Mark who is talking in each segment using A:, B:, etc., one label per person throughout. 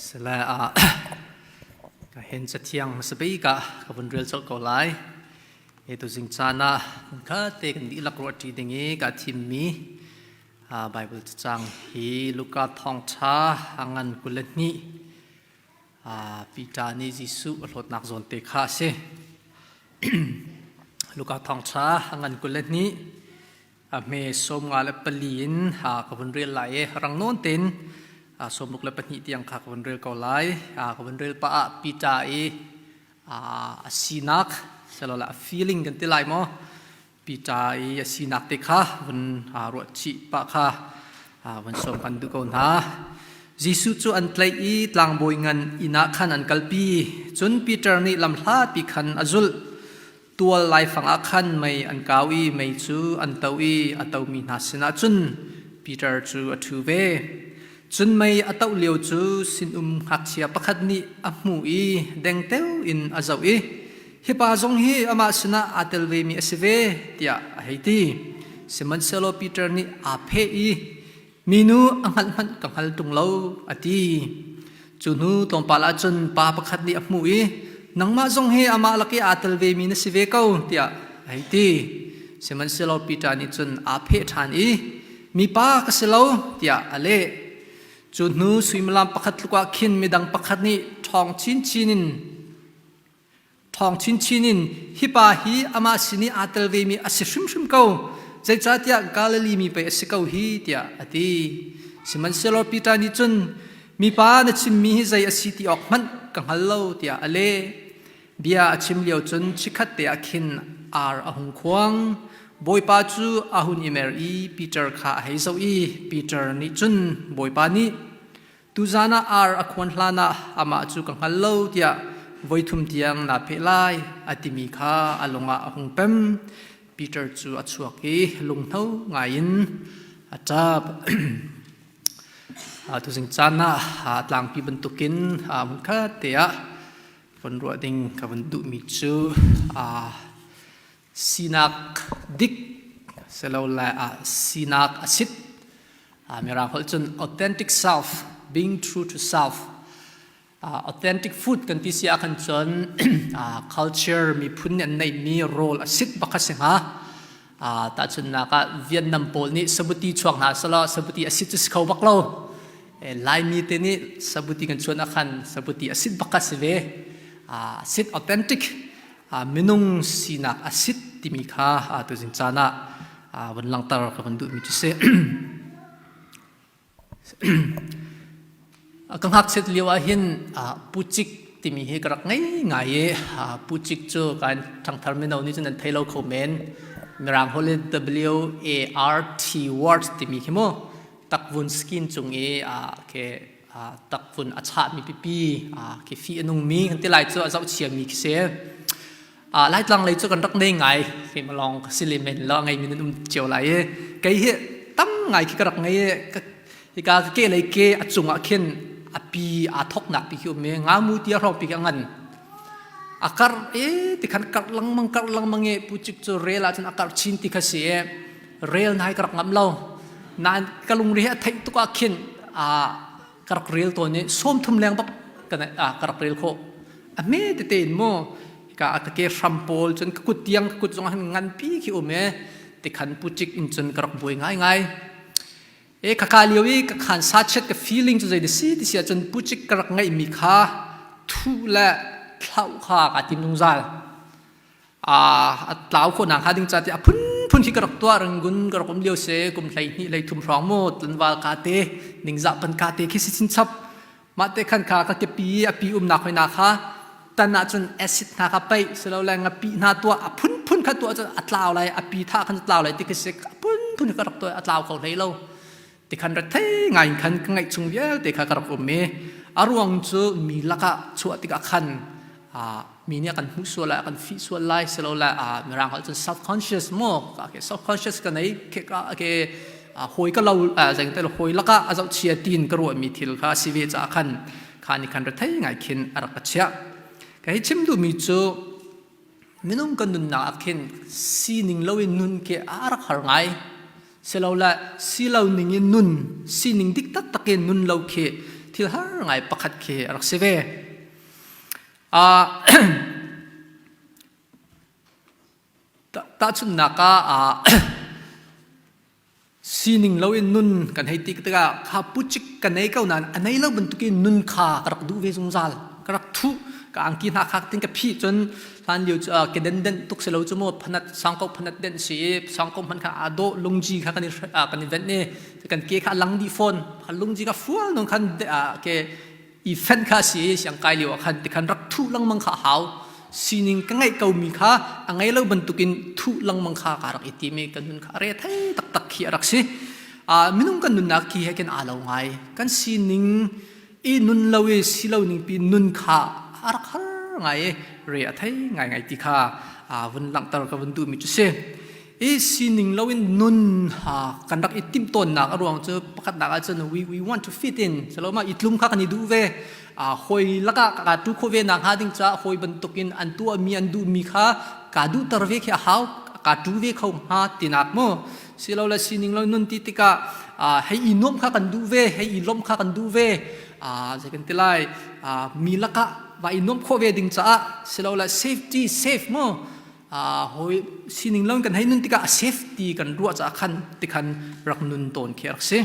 A: Sile ah ka hen cathiang hmasa bik ah ka vun rel colh ko lai. Hi tuzing caan ah hmunkhat te kan dihlak ruahṭi ding i kaa thimmi Bible cacang hi Luka thawngṭha a ngan 22 Peter nih Jesuh a hlawtnak zawn te kha a si. Luka thawngṭha a ngan 22 A hme 54 in ka vun rel lai i rang nawn tein 62 tiang kha ka vun rel ko lai. Ka vun rel pah ah Peter i a sinak silolah a feeling kan ti lai maw Peter i a sinak te kha vun ruah chih pah kha vun sawm kan duh ko hna. Jesuh cu an tlaih i tlangbawi ngan inn ah khan an kalpi. Cun Peter nih lamhlatpi khan a zulh. Tual laifang ah khan mei an kau i mei cu an to i a tomi hna sinah cun Peter cu a ṭhu ve. Cun mei a toh lio cu sinum ngakchia pakhat nih a hmuh i dengteo in a zoh i, Hi pa zong hi amah sinah aa tel vemi a si ve, tiah a hei ti. Sihmanhsehlaw Peter nih aa pheh i, Minu a hngalh hmanh ka hngal ṭung lo, a ti. Cu hnu tlawmpal ah cun pa pakhat nih a hmuh i, Nangmah zong hi amah lak i aa tel vemi na si ve ko, tiah a hei ti. Sihmanhsehlaw Peter nih cun aa pheh ṭhan i, Mipa ka si lo, tiah a leh. Cu hnu suimilam pakhat tluk ah khin midang pakhat nih ṭhawng chinchin in Ṭhawng chinchin in hi pa hi amah sin i aa tel vemi a si hrimhrim ko, zeicahtiah Galilee mi pei a si ko hi, tiah a ti. Sihmanhsehlaw Peter nih cun, Mipa na chimmi hi zei a si ti awk hmanh ka hngal lo, tiah a leh. Bia a chim lio cun chikkhat te ah khin ar a hung khuang. Bawipa cu a hun i mer i Peter kha a hei zoh i Peter nih cun Bawipa nih, Tuzan ah ar a khuan hlanah amah cu ka hngal lo tiah voithum tiang naa pheh lai a timi kha a lungah a hung pem. Peter cu a chuak i lunghno ngaiin a ṭap. Tuzing caan ah tlangpi bantukin hmunkhat te ah von ruah ding ka vun duhmi cu sinak dik silole sinak a sit. Mirang holh cun authentic self, being true to self. Authentic food kan ti si ahkhan cun culture miphun nih an neihmi rawl a sit bak a si hnga. Tahchunhnak ah Vietnam pawl nih sabuti chuak hna selaw sabuti a sit cu si kho bak lo. Laimi te nih sabuti kan chuan ahkhan sabuti a sit bak a si ve. Sit authentic minung sinak a sit timi kha tuzing caan ah vun langhter ka vun duhmi cu si. Ka ngakchiat lio ah hin pucik timi hi ka rak ngei ngai i pucik cu kan ṭhangthar mino nih cun an thei lo kho men. Mirang holh in W A R T wart timi khi mu takvun skin cung i ke takvun a chahmi pipi khi fi a nungmi kan ti lai cu a zohchiami khi si. Laitlang lei cu kan rak nei ngai keimah lawng ka si men lo a ngeimi nan um cio lai i kei hi tam ngai khi ka rak ngei i hika ka ke lei ke a cungah khin a pi aa thoknak pi khi um i ngamu tia hrawng pi khi a ngan a kar i ti khan karh lengmang karh lengmang i pucik cu rel ahcun a karh chin ti kha si i rel nai ka rak ngam lo nain ka lungri hi a theih tuk ah khin ka rak rel tawn i 30 leng bak ka rak rel khawh a hme tete in mu ka ka ke hram pawl cun ka kut tiang ka kut zong han nganpi khi um e tikhan pucik in cun ka rak buai ngai ngai e khaka lio i ka khan sa chet ka feeling cu zei si ti si ahcun pucik ka rak ngeih mi kha thu le thlauh kha ka tim zungzal A tlau khawhnak hnga ding ca ti a phunphun khi ka rak tuah rangun ka rak um lio si kum 12 13 hrawng mu tlanval ka te ningzah pan ka te khi si chinchap mah te khan kha ka kepi a pi umnak hoi na kha tan ah cun acid hna kha paih silole ngapi hna tuah a phunphun kha tuah cun a tlau lai a pi tha khan tlau lai ti khi si a phunphun ka rak tuah a tlau kho hlei lo ti khan rat thei ngai in khan ka ngaih chung vialte kha ka rak um i a ruang cu mi lakah chuah tikah khan mi nih a kan hmuh sual lai a kan fih sual lai silole mirang holh cun self conscious mu ke self conscious ka nei ke ka ke hawi ka lo zeng te hawi lakah a zoh chia tin ka ruah mi thil kha si ve caah khan kha ni khan rethei ngai khin a rak ka chiah ka hi chim duhmi cu minung kan nunnak ah khin sining loin nun khi a rak har ngai silole si lo ning in nun sining dik taktak in nun lo khi thil har ngai pakhat khi a rak si ve. Tahchunhnak ah sining loin nun kan hei ti tikah kha pucik ka nei ko nain a nei lo bantukin nun kha ka rak duh ve zungzal. Ka rak thuh ka angki hna kha tin ka phih cun hlan lio cu keden denh tuk si lo cu mu phanat sangko phanat denh si i sangko hman kha aa dawh lungji kha kan i kan i venh i kan ke kha a lang dih fawn lungji kha fual nung khan ke i fenh kha si i siangkai lio ah khan tikhan rak thuh lengmang kha a hau sining ka ngeih ko mi kha a ngei lo bantukin thuh lengmang kha ka rak i tim i ka nun kha a re thei taktak khi a rak si minung kan nunnak khi he khin aa lo ngai kan sining i nun lo i si lo ning pi nun kha a rak har ngai i re a thei ngai ngai ti kha vun langhter ka vun duh mi cu si I sining loin nun kan rak i timh tawnnak a ruang cu pakhatnak ahcun we, we want to fit in saloma i tlum kha kan i duh ve hawi lakah ka tu kho ve nak hnga ding caah hawi bantukin an tuahmi an duhmi kha ka duhter ve khi a hau ka tu ve kho hnga tinak mu silole sining lo nun ti tikah hei i nuamh kha kan duh ve hei i lawmh kha kan duh ve zei kan ti lai mi lakah va i nuamh khawh ve ding caah silole safety safe mu hawi sining lo kan hei nun tikah a safety kan ruah caah khan tikhan rak nun tawn khi a rak si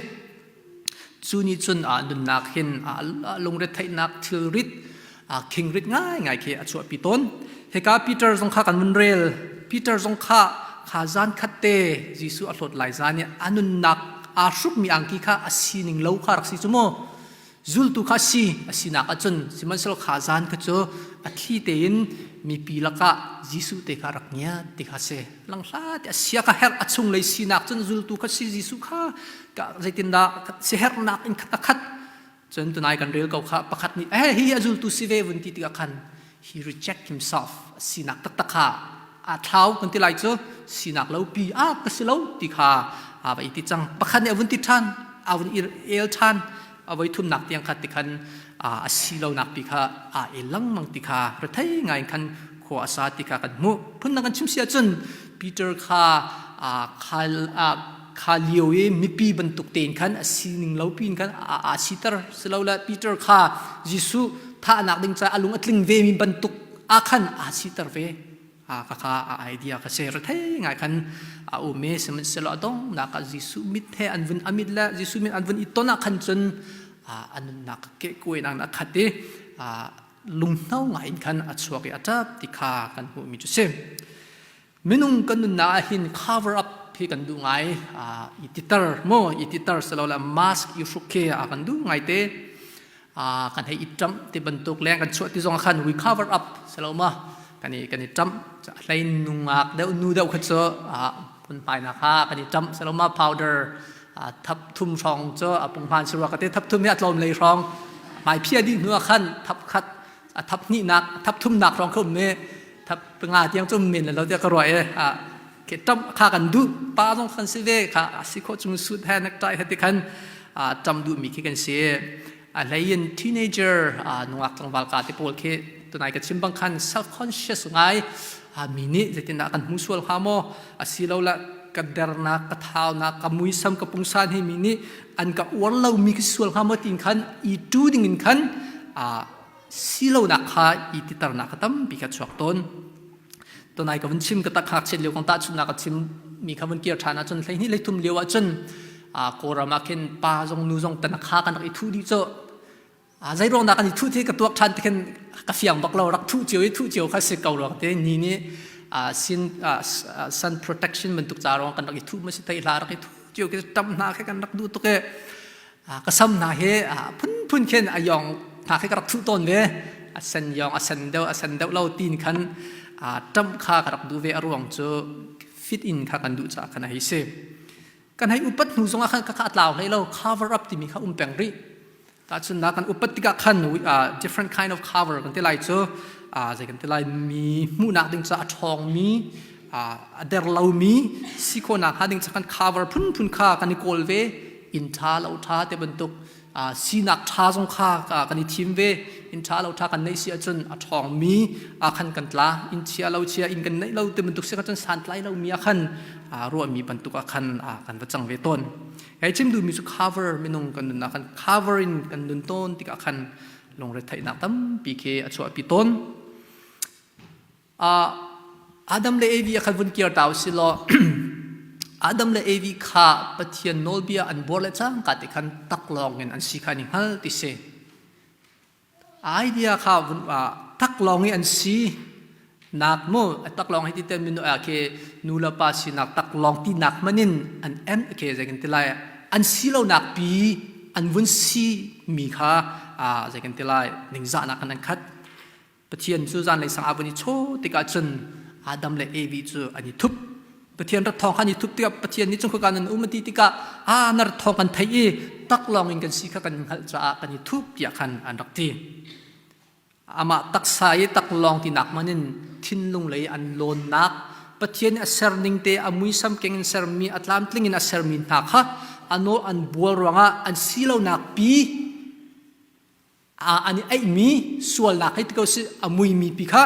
A: cu nih cun nunnak hin lungretheihnak thilrit khingrit ngaingai khi a chuahpi tawn hika Peter zong kha kan vun rel Peter zong kha kha zan khat te Jesuh a hlawt lai zan i a nunnak aa hrukmi angki kha a sining lo kha rak si cu mu Zultu kha si a sinak ahcun sihmanhsehlaw kha zan kha cu a thli tein mipi lakah Jesuh te kha rak ngiat ti kha si. Langhla te a sia ka herh a chunglei sinak cun zultu kha si Jesuh kha ka zeitindah siherhnak in khat a khat cun tunai kan rel ko kha pakhat nih eh hi a zultu si ve vun ti tikah khan he reject himself sinak taktak kha a thlau kan ti lai cu sinak lo pi a ka si lo ti kha a va i ti cang pakhat nih a vun ti ṭhan a vun i el ṭhan a voi thumnak tiang kha ti khan a si lonak pi kha a el lengmang ti kha rethei ngai khan khua a sa ti kha kan hmuh phundang kan chim si ahcun Peter kha khal kha lio i mipi bantuk tein khan a sining lo piin khan aa siter silole Peter kha Jesuh thahnak ding caah a lung a tling ve mi bantuk ah khan aa siter ve ka kha a idea ka se rethei ngai khan a um i sihmanhsehlaw a donghnak ah Jesuh mit he an vun a mit le Jesuh mit an vun i ton ah khan cun a nunnak kehkuai nak a khat i lunghno ngai in khan a chuak i a ṭap ti kha kan hmuhmi cu si. Minung kan nunnak ah hin cover up hi kan duh ngai i titer maw i titer silole mask i hruk khi a kan duh ngai te kan hei i ṭamh ti bantuk leng kan chuah ti zong khan we cover up silo ma kan i kan i ṭamh hlei nungak deuh nu deuh kha cu phunhmai nak ha kan i ṭamh silo ma powder thap thum hrawng cu a punghman si rua ka te thap thum hi a tlawm lei hrawng hmai phia dih hnu ah khan thap khat a thap hnihnak thap thumnak hrawng kha um i thap nga tiang cu men lo tiah ka ruah i ke ṭam kha kan duh pa zong kan si ve kha a si khawh chung suit he necktie he ti khan ṭam duhmi khi kan si a hlei in teenager nungak tlangval ka te pawl khi tunai ka chim bang khan self conscious ngai mi nih zeitindah kan hmu sual hnga maw asilolah ka dernak ka thaunak ka muisam ka pungsan hi mi nih an ka uar lomi ka sual hnga maw tiin khan i tu ding in khan silonak kha i titernak kha tampi kha chuak tawn tunai ka vun chim ka tak ngakchiat lio kong tahchunhnak ka chim mi kha vun kir ṭhan ahcun 12 13 lio ahcun Kawlram ah khin pa zong nu zong tan kha kan rak i thuh dih cu zei ruang dah kan i thuh ti ka tuak ṭhan ti khin ka fiang bak lo rak thuh cio i thuh cio kha si ko ruang te ni nih sin sun protection bantuk ca ruang kan rak i thuh ma si thei hla rak i thuh cio khi ṭam hna khi kan rak duh tuk i ka sam hna hi phunphun khin a yong hna khi ka rak thuh tawn ve a sen yong a sen deuh a sen deuh lo tin khan ṭamh kha ka rak duh ve a ruang cu fit in kha kan duh caah khan a hei si kan hei upat hnu zongah khan ka kha a tlau hlei lo cover up timi kha um peng rih Tahchunhnak kan upat tikah khan uh, different kind of cover kan ti lai cu uh, zei kan ti lai mi hmuhnak ding ca a ṭhawngmi uh, a der lomi si khawhnak hnga ding ca kan cover phunphun kha kan i kawl ve inn ṭha lo ṭha te bantuk uh, sinak ṭha zong kha kan i thim ve inn ṭha lo ṭha kan neih si ahcun a ṭhawngmi ah khan kan tla inn chia lo chia inn kan neih lo te bantuk si cun santlai lomi ah khan uh, ruahmi bantuk ah khan uh, kan va cang ve tawn. Hei chim duhmi cu cover minung kan nunnak khan cover in kan nun tawn tikah khan lungretheihnak tampi khi a chuahpi tawn. Adam le Evi a khan vun kir ta usih law Adam le Evi kha Pathian nawlbia an buar le cangka te khan taklawng in an si kha an i hngal ti si. Idea kha vun taklawng i an si nak mu taklawng hi ti ten minu a ke nu le pa sinak taklawng ti nak manin an em ke zei kan ti lai an si lo nak pi an vun si mi kha zei kan ti lai ningzahnak kan an khat Pathian cu zanlei sang a vun i chaw tikah cun Adam le Evi cu an i thup. Pathian rat thawng kha an i thup tikah Pathian nih cun khua nan um a ti tikah a na rat thawng kan theih i taklawng in kan si kha kan hngalh caah kan i thup tiah khan an rak ti. Amah taksa i taklawng tinak man in thinlung lei an lawnnak Pathian nih a ser ning te a muisam keng in sermi a tlamtling in a sermi hna kha a nawl an bual ruangah an si lonak pi an i aihmi sualnak hei ti ko si a muimi pi kha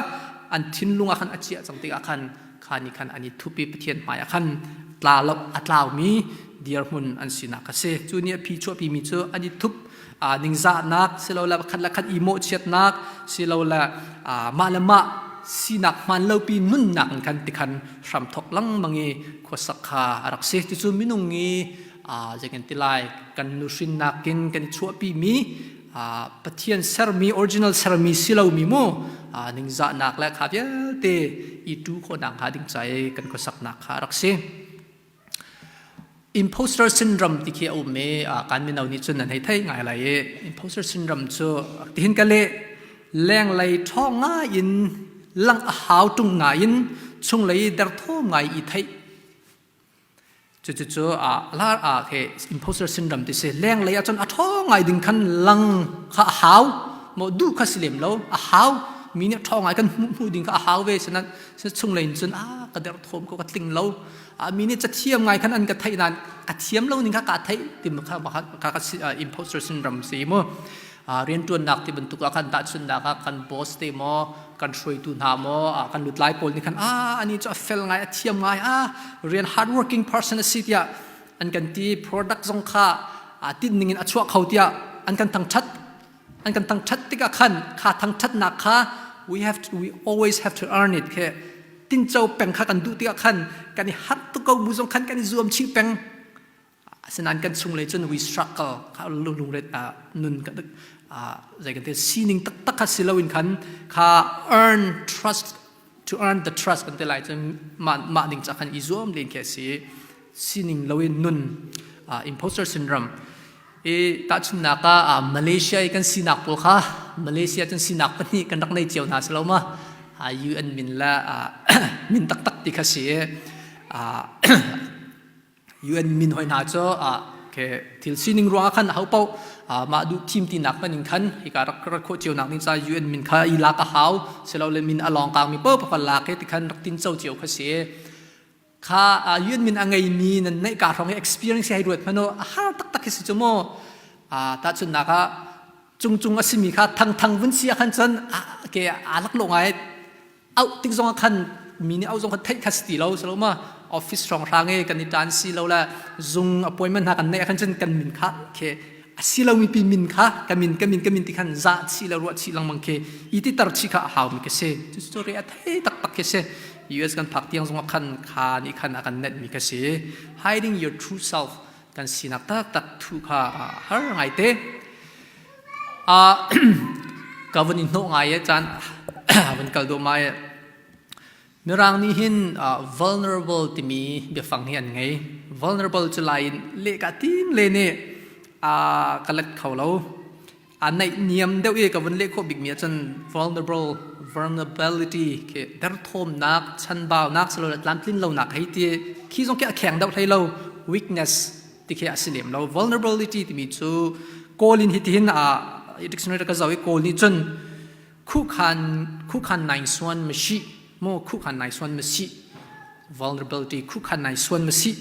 A: an thinlung ah khan a chiah cang tikah khan kha nih khan an i thup i Pathian hmai ah khan tla lo a tlaumi dirhmun an sinak a si cu nih a phi chuahpimi cu an i thup ningzahnak silole khat le khat i mawhchiatnak silole mah le mah sinak hmaan lopi nunnak in khan tikhan hramthok lengmang i khuasak kha a rak si cucu minung i zei kan ti lai kan nuhrinnak in kan i chuahpimi Pathian sermi original sermi si lomi mu ningzahnak le kha vialte i tu khawhnak hnga ding ca i kan khuasaknak kha a rak si. Imposter syndrome ti khi a um i kan mino nih cun nan hei thei ngai lai i imposter syndrome cu tihin ka leh lenglei ṭhawng ngai in lang a hau ṭung nain chunglei derthawm ngai i theih Cucu lar ah khi imposter syndrome ti si. Lenglei ahcun a ṭhawng ngai ding khan lang kha a hau. Maw duh kha si lem lo. A hau. Mi nih ṭhawng ngai kan hmuh hmuh ding kha a hau ve. Sinan chunglei in cun a ka derthawm ko ka tling lo. Mi nih cathiam ngai khan an ka theih nain ka thiam lo ning kha ka theih ti kha kha ka imposter syndrome si mu. Rianṭuannak ti bantuk ah khan tahchunhnak ah kan boss te maw kan hruaitu hna maw kan lutlai pawl nih khan ah ani cu a fel ngai a thiam ngai ah rian hard working person a si tiah an kan ti product zong kha tinh ning in a chuah kho tiah an kan thangṭhat an kan thangṭhat tikah khan kha thangṭhatnak kha we have to, we always have to earn it khe tinco peng kha kan duh tikah khan kan i harh tuk ko bu zong khan kan i zuam chih peng Asinain kan chunglei cun we struggle kha lungret nun zei kan ti sining taktak kha si loin khan kha earn trust to earn the trust kan ti lai cun mah mah ding ca khan i zuam len khi a si sining loin nun imposter syndrome i tahchunhnak ah Malaysia i kan sinak pawl kha Malaysia cun sinak pahnih kan rak nei cio hna si lo ma UN min le min taktak ti kha si UN min hoi hna cu ke thil sining ruangah khan ho paoh mah duh thim tinak hman in khan hika rak rak khawh cio nak ding ca UN min kha i lak a hau silole min a lawng kang mi paoh pakhat lak i tikhan rak tin co cio kha si kha UN min a ngei mi nan neih ka hrawng i experience hei ruat hmano a har taktak khi si cu mu tahchunhnak ah cung cung a simi kha thang thang vun si ah khan cun ke aa lak lo ngai auh tik zong ah khan mi nih auh zong khan theih kha si ti lo silo ma office hrawng hrang e kan i tan si lo le zung appointment hna kan neih khan cun kan min kha khe a si lo mi pi min kha ka min ka min ka min ti khan za chi le ruah chi lengmang khi i ti tar chi kha a hau mi ka si cu cu re a thei tak tak khi si US kan phak tiang zong ah khan kha nih khan a kan net mi ka si hiding your true self kan sinak tak tak thu kha har ngai te Ka vun i hnawh ngai i caan vun kal duahmah i Mirang nih hin vulnerable timi biafang hi an ngei. Vulnerable cu lai in leh ka tim le nih ka let kho lo. A naih niam deuh i ka vun leh khawh bikmi ahcun vulnerable vulnerability khi derthawmnak, chanbaunak silole tlamtlin lonak hei ti khi zong khi a kheng deuh hlei lo. Weakness ti khi a si lem lo vulnerability timi cu kawl in hitihin a dictionary ka zoh i kawl nih cun khukhan khukhan nai suan masi mo khukhan nai suan masi vulnerability khukhan nai suan masi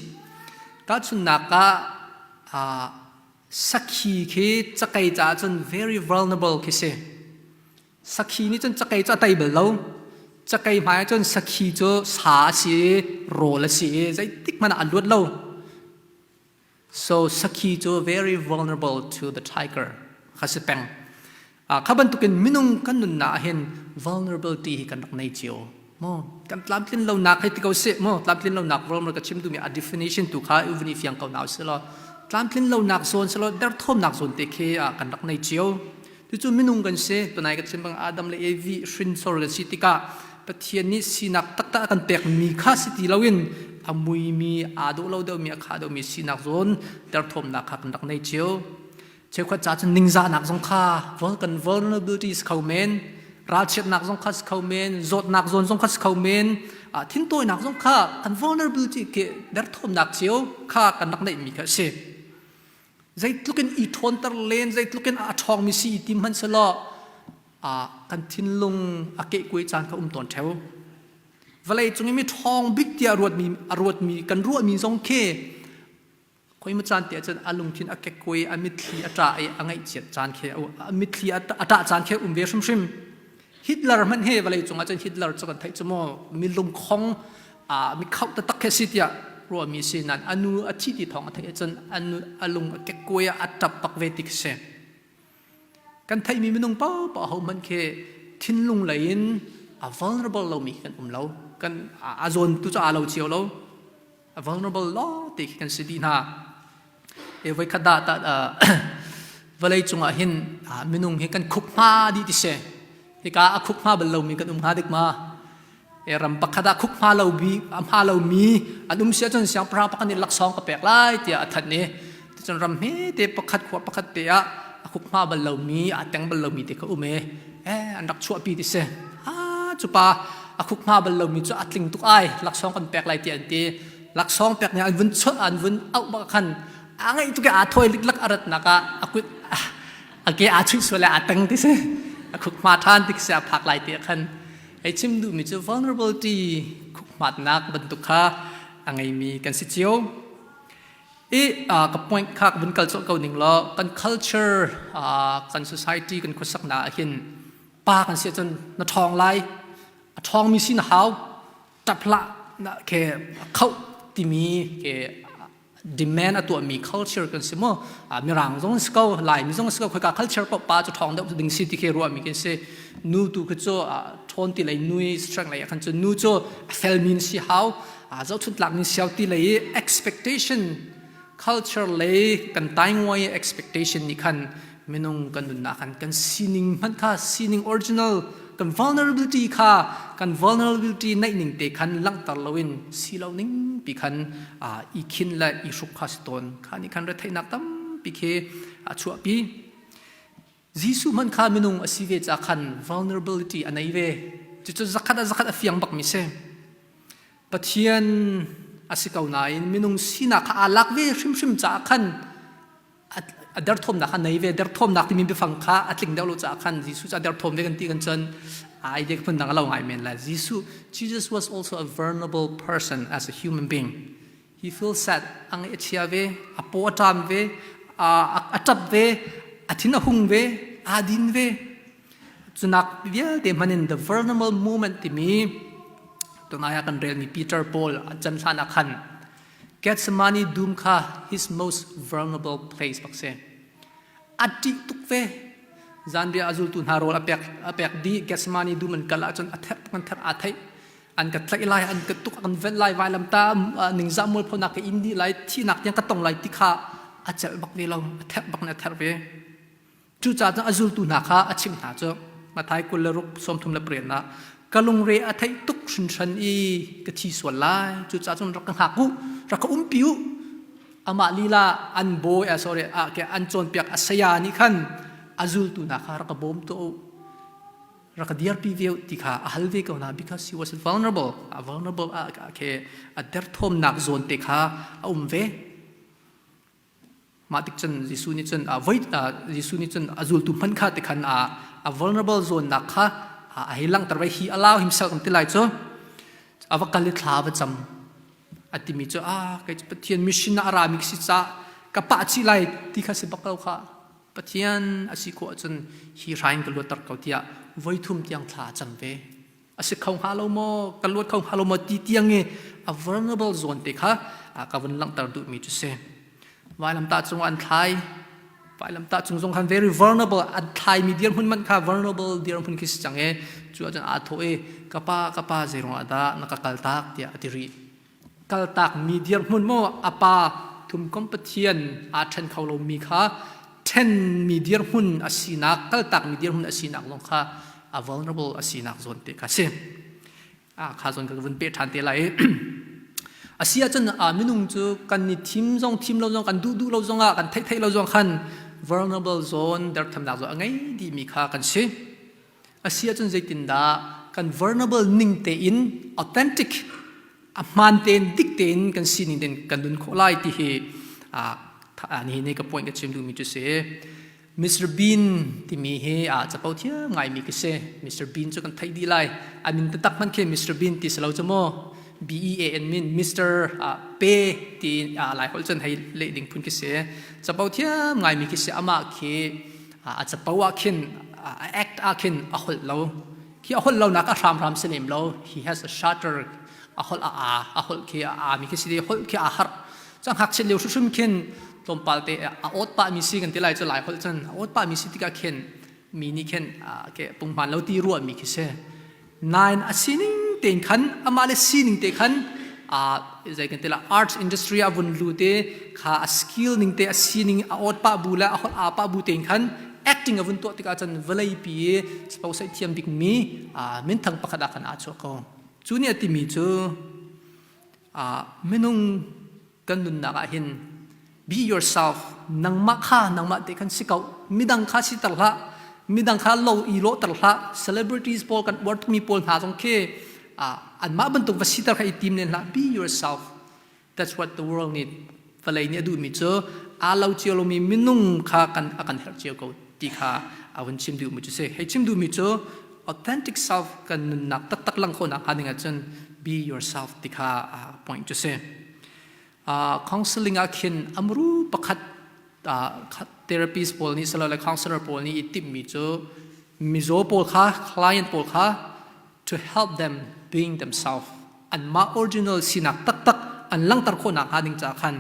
A: tahchunnak ah sakhi khi cakei caah cun very vulnerable khi si Sakhi nih cun cakei cu a tei bal lo. Cakei hmai ah cun sakhi cu sa a si i rawl a si i zeitik hmanh ah a luat lo. So sakhi cu very vulnerable to the tiger kha si peng. Kha bantukin minung kan nunnak ah hin vulnerability hi kan rak nei cio. Mo kan tlamtlin lonak hei ti ko sih mo tlamtlin lonak vulnerable ka chim duhmi a definition tu kha uvun i fiang ko na si law tlamtlin lonak zawn si law derthawmnak zawn te khi kan rak nei cio. Cucu minung kan si. Tunai ka chim bang Adam le Evi hrinsor kan si tikah Pathian nih sinak taktak a kan pekmi kha si ti loin a muimi, aa dawh lo deuhmi, a kha deuhmi sinak zawn derthawmnak kha kan rak nei cio. Cheukhat ca cun ningzahnak zong kha kan vulnerability si kho men, ralchiatnak zong kha si kho men, zawtnak zawn zong kha si kho men, thintawinak zong kha kan vulnerability ke derthawmnak cio kha kan rak neihmi kha a si. Zeitluk in i ṭhawnter len, zeitluk in a ṭhawngmi si i tim hmanh selaw kan thinlung a kehkuai caan kha um tawn ṭheo. Vawlei cung i mi ṭhawng bik tiah ruatmi, a ruatmi, kan ruahmi zong khi khoi ma caan tiah cun a lungthin a kekkuai, a mitthli a ṭah i a ngaihchiat caan khi a mitthli a ṭah caan khi um ve hrimhrim. Hitler hmanh hi vawlei cung ah cun Hitler cu kan theih cu maw mi lungkhong mi khauh taktak khi si tiah ruahmi si nain a nu a thih ti thawng a theih ahcun a nu a lung a kekkuai a ṭap bak ve ti khi si. Kan theihmi minung paohpaoh ho hmanh khi thinlung lei in a vulnerable lomi kan um lo. Kan a zawn tu cu aa lo cio lo. A vulnerable lawng te khi kan si dih hna. E voikhat dah ta vawlei cungah hin minung hi kan khuk hma dih ti si. Hika a khuk hma bal lomi kan um hnga dik ma? E ram pakhat ah khuk hma lo bi a hma lomi an um si ahcun siangpahrang pakhat nih laksawng ka pek lai tiah a thanh i ticun ram hmete pakhat khua pakhat te ah a khuk hma bal lomi a teng bal lomi te kha um e eh an rak chuahpi ti si. Ah cu pa a khuk hma bal lomi cu a tling tuk ai laksawng kan pek lai tiah an ti. Laksawng pek nih an vun chuah an vun auh bak khan a ngaih tuk i aa thawi liklak a ratnak ah a kut a ke aa chuih sual i aa teng ti si a khuk hma ṭhan tik si a phak lai ti khan ei chim duhmi cu vulnerability khuk hmatnak bantuk kha a ngeimi kan si cio. I ka point kha ka vun kal colh ko ning law kan culture kan society kan khuasaknak ah hin pa kan si ahcun na ṭhawng lai a ṭhawngmi si na hau ṭap hlah na ke khoh timi ke demand a tuahmi culture kan si mu mirang zong si ko laimi zong si ko khoika culture paoh pa cu ṭhawng deuh ding si ti khi ruahmi kan si nu tu khi cu ṭhawn ti lei nui strength lei ah khan cu nu cu a felmi si hau zohchunh tlak ning siau ti lei i expectation culture lei kan tainguai expectation nih khan minung kan nunnak khan kan sining hmanh kha sining original kan vulnerability kha kan vulnerability naih ning te khan langhter loin si lo ning pi khan i khin le i hruk kha si tawn kha nih khan retheihnak tampi khi a chuahpi Jesuh hmanh kha minung a si ve ca khan vulnerability a nei ve cucu zakhat a zakhat a fiang bak mi si Pathian a si ko nain minung sinak kha aa lak ve hrimhrim caah khan a derthawmnak kha nei ve derthawmnak timi biafang kha a tling deuh lo caah khan Jesuh cu a derthawm ve kan ti kan cun ai dek phun dang a lo ngai men lai Jesuh Jesus was also a vulnerable person as a human being he feels sad a ngaih a chia ve a paw a ṭam ve a ṭap ve a thin a hung ve aa din ve Cunak vialte hman in the vulnerable moment timi tunai ah kan relmi Peter Paul a can hlan ah khan Gethsemane dum kha his most vulnerable place bak si. A ṭih tuk ve. Zanriah a zultu hna rawl a pek a pek dih Gethsemane dum an kal ahcun a therh an therh aa theih. An ka tlaih lai, an ka tuk, an velh lai, vailam ta ningzah mualphonak ka in dih lai, thihnak tiang ka tong lai ti kha a celh bak ve lo, a therh bak in a therh ve. Cucaah cun a zultu hna kha a chimh hna cu Matthai 26 38 ah ka lungre a theih tuk hrinhran i ka thi sual lai cucaah cun rak ka hngak u rak ka umpi u amah lila an bawi ah sorry ah ke an cawnpiak a saya nih khan a zultu hna kha rak ka bawm tuah u rak ka dirpi ve u ti kha a hal ve ko hna because he was vulnerable a vulnerable a ke a derthawmnak zawn te kha a um ve Mah tik cun Jesuh nih cun voi Jesuh nih cun a zultu hmanh kha ti khan a vulnerable zawnnak kha a hei langhter vai he allow himself kan ti lai cu a va kal i thla a va cam a timi cu ah kei cu Pathian mission ah a rami si ca ka pah chih lai ti kha si bak lo kha Pathian a si khawh ahcun hi hrai in ka luatter ko tiah voi thum tiang thla a cam ve a si kho hnga lo maw ka luat kho hnga lo maw ti tiang i a vulnerable zawn te kha ka vun langhter duhmi cu si. Vailamtah cung an thlai. Vailamtah cung zong khan very vulnerable an thlaimi dirhmun man kha vulnerable dirhmun khi si cang i cu ahcun aa thawh i ka pa ka pa zeiruang ah dah na ka kaltak tiah a ti rih. Kaltak mi dirhmun maw a pa thumkom Pathian aa ṭhen kho lomi kha ṭhenmi dirhmun a sinak kaltakmi dirhmun a sinak zong kha a vulnerable a sinak zawn te kha si. Kha zawn ka vun peh ṭhan te lai. A si ahcun minung cu kan i thim zong thim lo zong kan duh duh lo zong ah kan theih theih lo zong khan vulnerable zone derthamnak zone a ngei dihmi kha kan si. A si ahcun zeitindah kan vulnerable ning tein authentic a hmaan tein dik tein kan sining tein kan nun khawh lai ti hi nihin ni ka point ka chim duhmi cu si. Mr. Bean timi hi a capo thiam ngaimi ka si. Mr. Bean cu kan theih dih lai. A min taktak hmanh khi Mr. Bean ti si lo cu mu. B E A N min Mr. Pe ti lai holh cun hei leh ding phun khi si. Capo thiam ngaimi khi si. Amah khi a capo ah khin a act ah khin a holh lo. Khi a holh lo nak a hramhram si lem lo. He has a shutter. A holh a a a holh khi a a mi khi si. Holh khi a harh. Cang ngakchiat lio hrimhrim khin tlawmpal te a awt pahmi si kan ti lai cu lai holh cun a awt pahmi si tikah khin mi nih khin ke punghman lo ti ruahmi khi si. Nain a sining tein khan amah le sining te khan zei kan ti la arts industry a vun lu te kha a skill ning te a sining a awt pah bu le a holh aa pah bu tein khan acting a vun tuah tikah cun vawlei pi i thiam bik mi minthang pakhat ah khan aa chuah ko. Cu nih a timi cu Minung kan nunnak ah hin be yourself nangmah kha nangmah te khan si ko midang kha si ter hlah midang kha lo i lawhter hlah celebrities pawl kan uar tukmi pawl hna zong khi anmah bantuk va siter kha i tim len hlah be yourself that's what the world need vawlei nih a duhmi cu aa lo cio lomi minung kha kan a kan herh cio ko ti kha a vun chim duhmi cu si hei chim duhmi cu authentic self kan nunnak taktak lang khawhnak hnga ding ahcun be yourself ti kha point cu si counseling ah khin amru pakhat therapist pawl nih silole counselor pawl nih i timhmi cu mizaw pawl kha client pawl kha to help them being themselves anmah original sinak taktak an langhter khawhnak hnga ding caah khan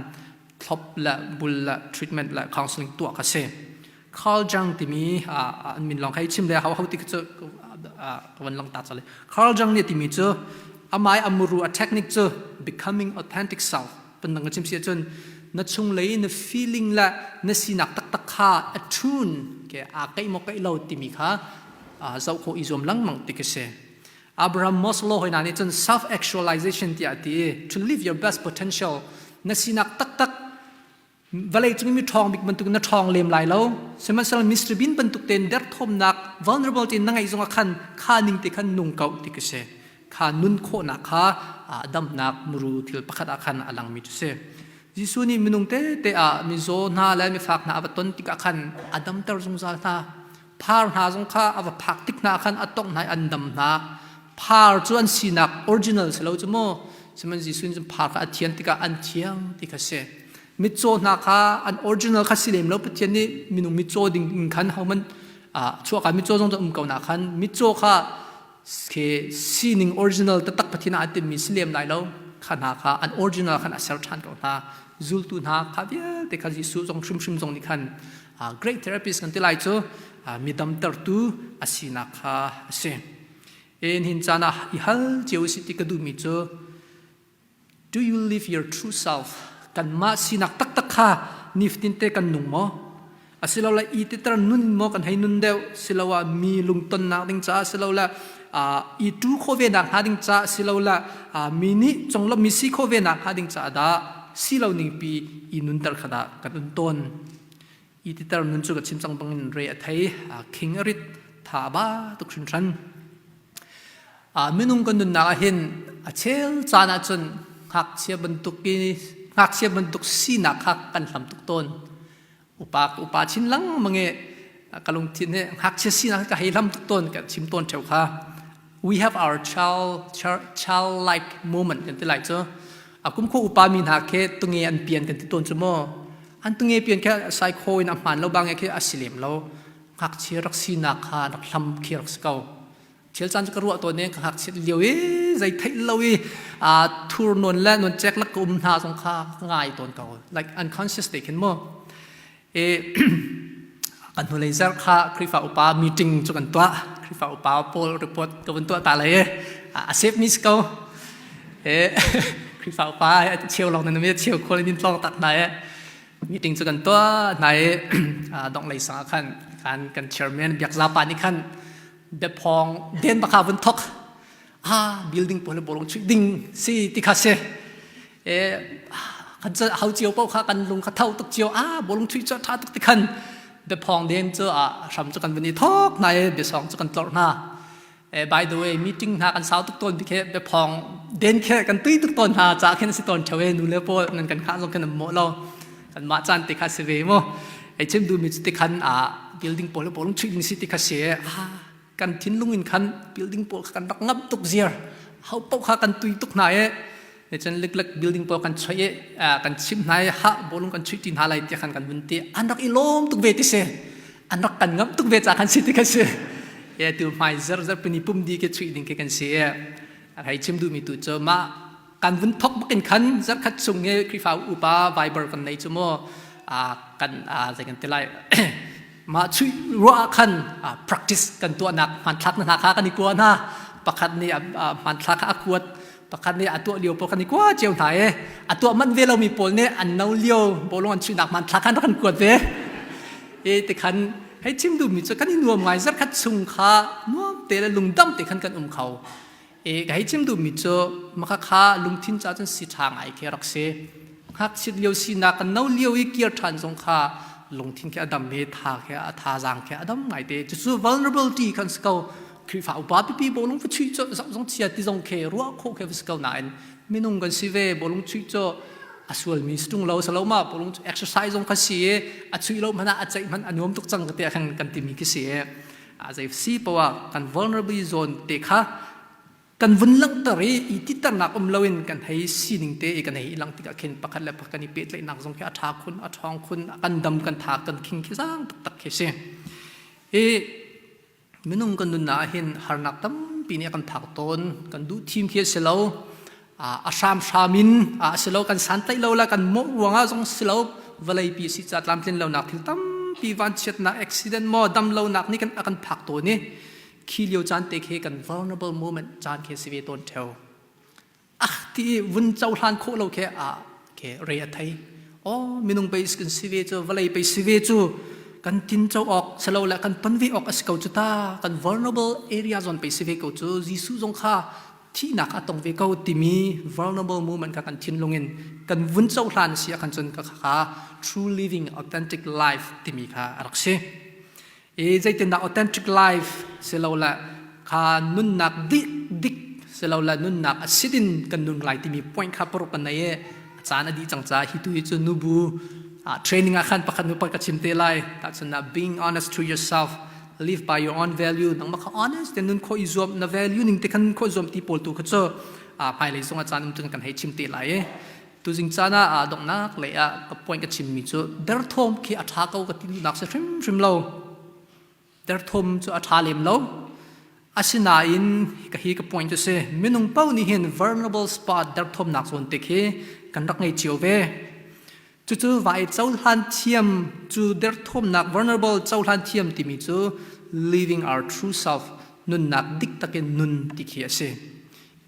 A: thlop le bul le treatment le counseling tuah kha si Carl Jung timi an min lawng hei chim le ho ho ti cu ka van lang ta chale Carl Jung nih timi cu amai amuru a technique cu becoming authentic self pandang ka chim si ahcun na chunglei na feeling le na sinak taktak kha attune ke aa keih maw keih lo timi kha zoh khawh i zuam lengmang ti ka si Abraham Maslow hoi na nih cun self actualization tiah a ti to live your best potential na sinak taktak vawlei cung mi ṭhawng bik bantuk na ṭhawng lem lai lo sihmanhsehlaw Mr Bean bantuk tein derthawmnak vulnerable tein na ngeih zongah khan kha ning te khan nung ko ti ka si kha nun khawhnak kha damnak muru thil pakhat ah khan a langmi cu si Jesuh nih minung tete ah mizaw hna le mifak hna a va ton tikah khan a damter zungzal hna Phar hna zong kha a va phak tik hna khan a tongh hna i an dam hna. Phar cu an sinak original si lo cu mu. Sihmanhsehlaw Jesuh nih cun phar kha a thian tikah an thiang ti kha si. Mitcaw hna kha an original kha si lem lo Pathian nih minung mitcaw ding in khan hohmanh chuahka mitcaw zong cu um ko na khan mitcaw kha ke sining original taktak Pathian ah a timmi si lem lai lo kha hna kha an original khan a ser ṭhan ko hna zultu hna kha vialte kha Jesuh zong hrimhrim zong nih khan great therapist kan ti lai cu mi damtertu a sinak kha a si. En hin caan ah i hal cio si ti ka duhmi cu do you live your true self kanmah sinak taktak kha nifatin te kan nung maw asilole i titer nun maw kan hei nun deuh siloah mi lungtonnak ding caah silole i tu khawh ve nak hnga ding caah silole mi nih conglawmh mi si khawh ve nak hnga ding caah dah si lo ning pi i nunter kha dah kan un tawn I titer nun cu ka chim cang bangin re a thei, khing a rit, tha a ba tuk hringhran. Minung kan nunnak ah hin a chel caan ahcun ngakchia bantuk i ngakchia bantuk sinak kha kan hlam tuk tawn. Upa upa chin lengmang i ka lungthin hi ngakchia sinak ka hei hlam tuk tawn ka chim tawn ṭheo kha. We have our child childlike moment kan ti lai cu. A kum kho upa mi hna khi tunge an pian kan ti tawn cu mu. An tunge pian khi psycho in a hmaan lo bang khi a si lem lo. Ngakchia rak sinak kha rak hlam khi rak si ko. Thil caan cu ka ruah tawn i ka ngakchiat lio i. Zei theih lo i thur nawn le nawn cek lak ka um hna zong kha ka ngai tawn ko. Like unconscious te khin mu. E kan hnulei zarh kha Khrihfa upa meeting cu kan tuah. Khrihfa upa pawl report ka vun tuah ta lai i a save mi si ko. E Khrihfa upa cheu lawng nan mi cheu khual in tlong tak hna e. Meeting cu kan tuah hna i donglei sang ah khan kan kan chairman Biakza pa nih khan biaphawng den baka vun thok ah building pawl bolong chuih ding si ti kha si e kan hau cio paoh kha kan lung kha tho tuk cio ah bolong chuih cu tha tuk ti khan biaphawng den cu a hram cu kan vun i thok hna i biasong cu kan tlorh hna. By the way, meeting hna kan sau tuk tawn bik he biaphawng den khe kan tui tuk tawn hna ca khin si tawn theo e nu le pawl nan kan khah zong khin an mawh lo kan mah caan te kha si ve mu. Ei chim duhmi cu ti khan a building pawl le bawlung chuih ding si ti kha si ah kan thinlung in khan building pawl kha kan rak ngamh tuk ziar ho paoh kha kan tui tuk hna e ne cun liklek building pawl kan chuih i kan chim hna i ha bawlung kan chuih ti hna lai ti khan kan vun ti an rak i lawm tuk ve ti si an rak kan ngamh tuk ve ca khan si ti kha si e tu hmai zer zer pini pum di ke chuih ding ke kan si e hei chim duhmi tu cu mah kan vun thok bakin khan zarkhat chung he Khrihfa upa Viber kan nei cu mu kan zei kan ti lai mah chuih ruah ah khan practice kan tuahnak hmanthlak na hna kha kan i kua hna pakhat nih hmanthlak kha a kuat pakhat nih a tuah lio pawl kan i kua cio hna i a tuah manh ve lomi pawl nih an no lio bawlung an chuihnak hmanthlak khan rak kan kuat ve i tikhan hei chim duhmi cu kan i nuam ngai zarkhat chung kha nuam te le lungdam te khan kan um kho i ka hei chim duhmi cu maka kha lungthin ca cun si ṭha ngai khi rak si ngakchit lio sinak kan no lio i kir ṭhan zong kha lungthin khi a dam i tha khi a thazaang khi a dam ngai te cucu vulnerability kan si ko Khrihfa upa pipi bawlung va chuih cu zong chia ti zong khi ruah khawh khi va si ko nain minung kan si ve bawlung chuih cu a sualmi si ṭung lo salo ma bawlung exercise zong kha si i a chuih lo hmanh ah a ceih hmanh a nuam tuk cang ka ti khan kan timi khi si i a zei si poah kan vulnerable zone te kha kan vun langhter i i titernak um loin kan hei sining te i kan hei i lang tikah khin pakhat le pakhat kan i pehtlaihnak zong khi a ṭha khun a ṭhawng khun kan dam kan tha kan khing khi zaang taktak khi si i Minung kan nunnak ah hin harnak tampi nih a kan phak tawn. Kan duh thim khi a si lo. A hramhram in a si lo. Kan santlaih lo le kan mawh ruangah zong si lo. Vawleipi si ca tlamtlin lonak thil tampi vanchiatnak, accident maw, dam lonak nih kan a kan phak tawn i khi lio caan te khi kan vulnerable moment caan khi si ve tawn theo. Ah ti i vun cohlan khawh lo khi ah ke re a thei. Oh minung pei kan si ve cu vawlei pei si ve cu kan tin co awk silo le kan ton ve awk a si ko cu ta kan vulnerable area zawn pei si ve ko cu Jesuh zong kha thihnak a tong ve ko timi vulnerable moment kha kan thinlung in kan vun cohlan si ah khan cun ka kha true living authentic life timi kha a rak si. I zeitindah authentic life silole kha nunnak dik dik silole nunnak a sidin kan nun lai timi point kha paruk kan nei i a caan a dih cang ca hi tu hi cu nubu training ah khan pakhat nu pakhat ka chim te lai tahchun ah being honest to yourself live by your own value nangmah kha honest te nun khawh i zuam na value ning te khan nun khawh zuam ti pawl tu kha cu hmailei zong a caan um cun kan hei chim te lai i Tuzing caan ah aa donghnak lei ah ka point ka chimmi cu derthawm khi a ṭha ko ka ti duhnak si hrimhrim lo. Derthawm cu a ṭha lem lo. Asinain ka hi ka point cu si minung paoh nih hin vulnerable spot derthawmnak zawn te khi kan rak ngei cio ve. Cucu vai cohlan thiam cu derthawmnak vulnerable cohlan thiam timi cu living our true self nunnak dik takin nun ti khi a si.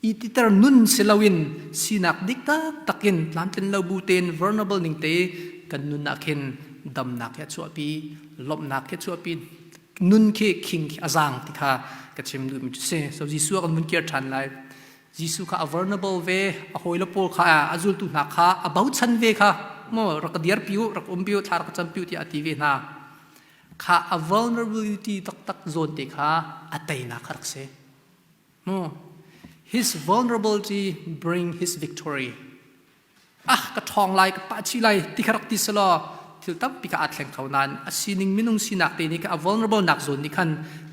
A: I titer nun si loin sinak dik taktak in tlamtlin lo bu tein vulnerable ning te kan nun ah khin damnak hi a chuahpi lawmhnak hi a chuahpi nun khi khing khi a zaang ti kha ka chim duhmi cu si so Jesuh kan vun kir ṭhan lai Jesuh kha a vulnerable ve a hawile pawl kha a zultu hna kha a bochan ve kha mo rak ka dirpi u rak umpi u thla rak ka campi u tiah a ti ve hna kha a vulnerability taktak zawn te kha a teinak kha rak si Mu his vulnerability bring his victory. Ah ka ṭhawng lai ka pah chih lai ti kha rak ti selaw thil tampi kha aa thleng kho nain a sining minung sinak te nih kha a vulnerable nak zawn nih khan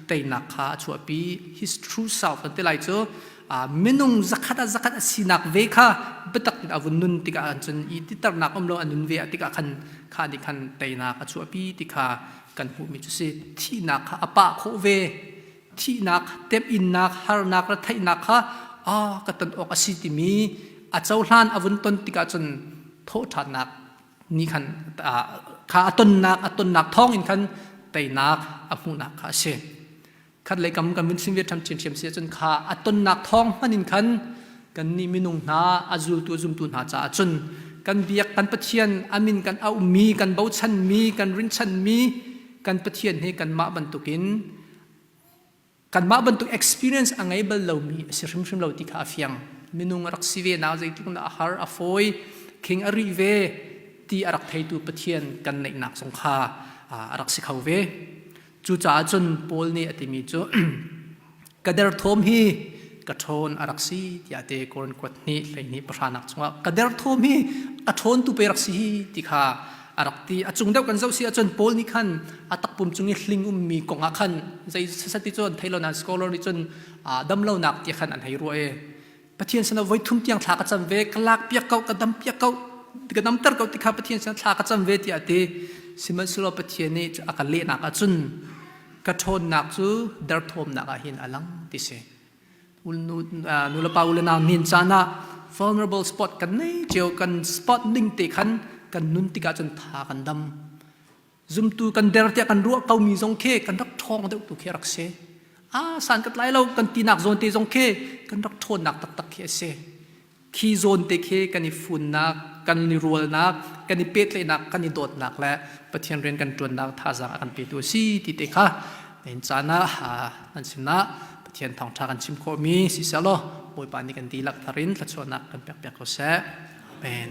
A: teinak kha a chuahpi his true self an ti lai cu minung zakhat ah zakhat a sinak ve kha biatak in a vun nun tikah cun i titernak um lo a nun ve ah tikah khan kha nih khan teinak a chuahpi ti kha kan hmuhmi cu si thihnak kha a pah khawh ve thihnak, temhinnak, harnak le theihnak kha A ka ton awk a si timi a cohlan a vun ton tikah cun thawhṭhannak nih khan kha a tonnak a tonnak thawng in khan teinak a hmuhnak kha a si. Khat lei kam kan vun chim ve ṭham ṭhiamṭhiam si ahcun kha a tonnak thawng hman in khan kannih minung hna a zultu a zumtu hna caah cun kan biak kan Pathian a min kan auhmi kan bochanmi kan rinchanmi kan Pathian hi kanmah bantukin kanmah bantuk experience a ngei bal lomi a si hrimhrim lo ti kha a fiang. Minung a rak si ve nak zeitluk dah a har a fawi khing a rih ve ti a rak theitu Pathian kan neihnak zong kha a rak si kho ve. Cucaah cun Paul nih a timi cu ka derthawm hi ka ṭhawn a rak si tiah te Korin kuat hnih 12 pahranak chungah ka derthawm hi a ṭhawn tu pe rak si hi ti kha a rak ti. A cung deuh kan zoh si ahcun Paul nih khan a takpum cung i hling ummi kong ah khan zei sasat ti cun thei lo nain scholar nih cun damlonak ti khan an hei ruah i Pathian sinah voi thum tiang thla ka cam ve, ka lak piak ko, ka dam piak ko, ka damter ko ti kha Pathian sinah thla ka cam ve tiah a ti. Sihmanhsehlaw Pathian nih a ka lehnak ahcun ka ṭhawnnak cu derthawmnak ah hin a lang ti si. Nu le pa u le nau nin caan ah vulnerable spot kan nei cio, kan spot ning te khan kan nun tikah cun tha kan dam. Zumtu kan der tiah kan ruah komi zong khi kan rak ṭhawng deuh tu khi rak si. Ah, san ka tlai lo kan tinak zawn te zong khi kan rak ṭhawnnak taktak khi a si. Khi zawn te khi kan i funnak, kan i rualnak, kan i pehtlaihnak, kan i dawtnak le Pathian rian kan ṭuannak thazaang a kan petu a si ti te kha nan caan ah nan sinah Pathian thawngṭha kan chim khawhmi si seh law Bawipa nih kan dihlak thar in thluachuahnak kan pek piak ko seh. Amen.